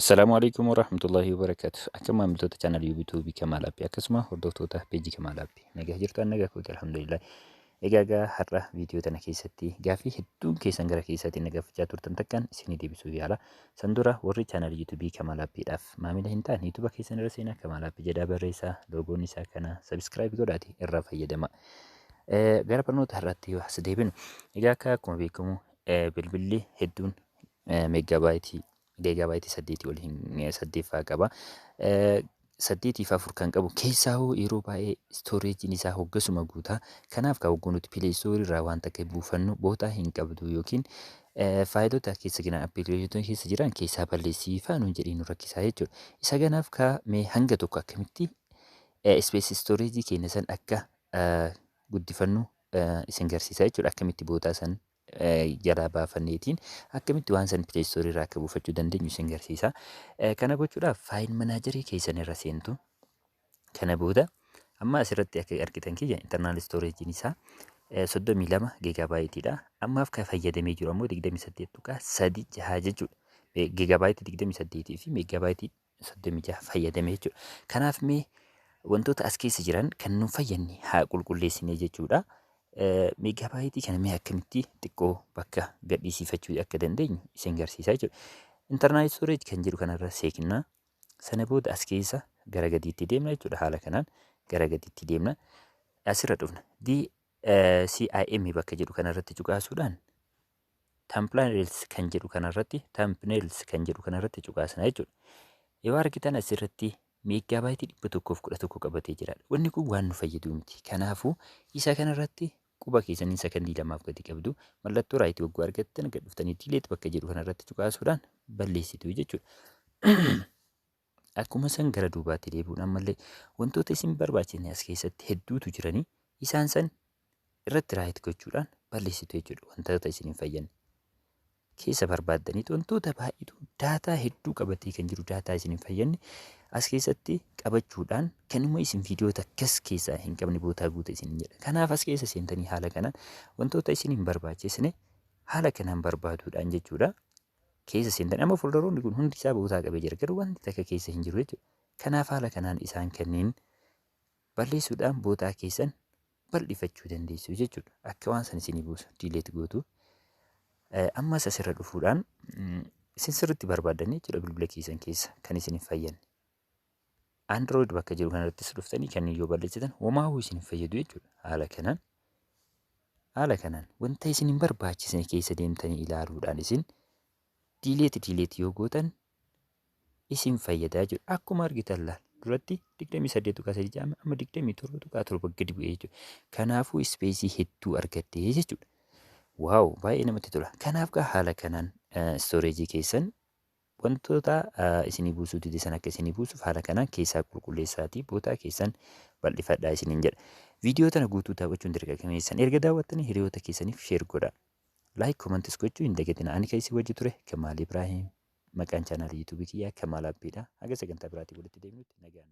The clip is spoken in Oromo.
Assalaamu alaikum warahmatullahi wabarakatuh. Akka maamiltoota chaanalii yuutuubii Kamaal Aappii akkasuma hordoftoota peejii Kamaal Aappii nagaa jirtu, an nagaa kooti, alhamdulillah. Egaa har'a viidiyoo tana keessatti gaaffii hedduun keessan gara keessaatiin na gaafachaa turtan takkaan isinii deebisuuf yaala. San dura warri chaanalii yuutuubii Kamaal Aappiidhaaf maamila hin taane, yuutuuba keessan irra seenaa Kamaal Aappii jedhaa barreessaa, loogoon isaa kana subscribe godhaati irraa fayyadama. Gara barnoota har'aatti yoo as deebinu, egaa akka akkuma beekamu bilbilli hedduun meeggabaayitii gigabyte 8 ol hin saddeeffaa qaba. 8 fi 4 kan qabu keessaa hoo yeroo baay'ee storageiin isaa hoggasuma guutaa. Kanaaf kan hogguu nuti Play Store irraa waan takka buufannu bootaa hin qabdu yookiin faayilota keessa jiran, appilikeeshinoota keessa jiran keessaa balleessii faa nuun jedhee nu rakkisaa jechuudha. Isa kanaaf ka mee hanga tokko akkamitti space storage keenya san akka guddifannu isin garsiisa jechuudha. Akkamitti bootaa san jalaa baafanneetiin akkamitti waan san Play Store irraa akka buufachuu dandeenyu isin garsiisa. Kana gochuudhaaf file manager keessan irra seentu. Kana booda amma asirratti akka argitan kiyya internal storageiin isaa 32 gigabyteiidha. Ammaaf kan fayyadamee jiru ammoo 28.36 jechuudha. Gigabyte 28 fi megabyte 36 fayyadamee jechuudha. Kanaaf mee wantoota as keessa jiran kan nu fayyadne haa qulqulleessine jechuudha. Megabyte kana mee akkamitti xiqqoo bakka gadhiisifachuu akka dandeenyu isin garsiisa jechuudha. Internal storage kan jedhu kanarra seeknaa. Sana booda as keessa gara gadiitti deemna jechuudha. Haala kanaan gara gadiitti deemna. Asirra dhufna. DCIM bakka jedhu kanarratti cuqaasuudhaan thumbnails kan jedhu kanarratti, thumbnails kan jedhu kanarratti cuqaasna jechuudha. Yoo argitan asirratti megabyte 111 qabatee jira. Wanni kun waan nu fayyadu miti. Kanaafuu isa kanarratti quba keessanii sakandii 2f gadi qabdu, mallattoo right wagguu argattan gad dhuftanii delete bakka jedhu kanarratti cuqaasuudhaan balleessitu jechuudha. Akkuma san gara duubaatti deebi'uun ammallee wantoota isin barbaachisne as keessatti hedduutu jiranii, isaan san irratti right gochuudhaan balleessitu jechuudha, wantoota isin hin fayyadne. Keessa barbaaddaniitu wantoota baay'eetu data hedduu qabatee kan jiru, data isin hin fayyadne as keessatti qabachuudhaan kanuma isin viidiyoota akkas keessaa hin qabne bootaa guute isin jedha. Kanaaf as keessa seentanii haala kanaan wantoota isin hin barbaachisne haala kanaan barbaaduudhaan jechuudha. Keessa seentanii amma folderoonni kun hundi isaa bootaa qabee jira, garuu wanti takka keessa hin jiru jechuudha. Kanaaf haala kanaan isaan kanneen balleessuudhaan bootaa keessan bal'ifachuu dandeessu jechuudha. Akka waan san isinii buusu delete gootu. Ammas asirra dhufuudhaan isin sirriitti barbaaddanii jechuudha, bilbila keessan keessa kan isin hin fayyadne. Android bakka jiru kanarrattis dhuftanii kanneen yoo balleessitan homaahuu isin hin fayyadu jechuudha. Haala kanaan wanta isin hin barbaachisne keessa deemtanii ilaaluudhaan isin delete delete yoo gootan isin fayyadaa jechuudha. Akkuma argitan laal, duratti 28.3 amma 27.7 gadi bu'ee jechuudha. Kanaafuu space hedduu argattee jechuudha. Wow, baay'ee namatti tola. Kanaaf gaa haala kanaan storage keessan wantoota isinii buusuu dide san akka isinii buusuuf haala kanaan keessaa qulqulleessaatii bootaa keessan bal'ifadhaa isiniin jedha. Viidiyoo tana guutuu daawwachuun dirqama keessan. Erga daawwattanii hiriyoota keessaniif share godhaa. Like, commentis gochuu hin dagatina. Ani kan isin wajji ture Kamaal Ibraahim. Maqaan chaanaalii yuutuubii kiyyaa Kamaal Abbiidha. Haga sagantaa biraatii walitti deebinutti nagaan.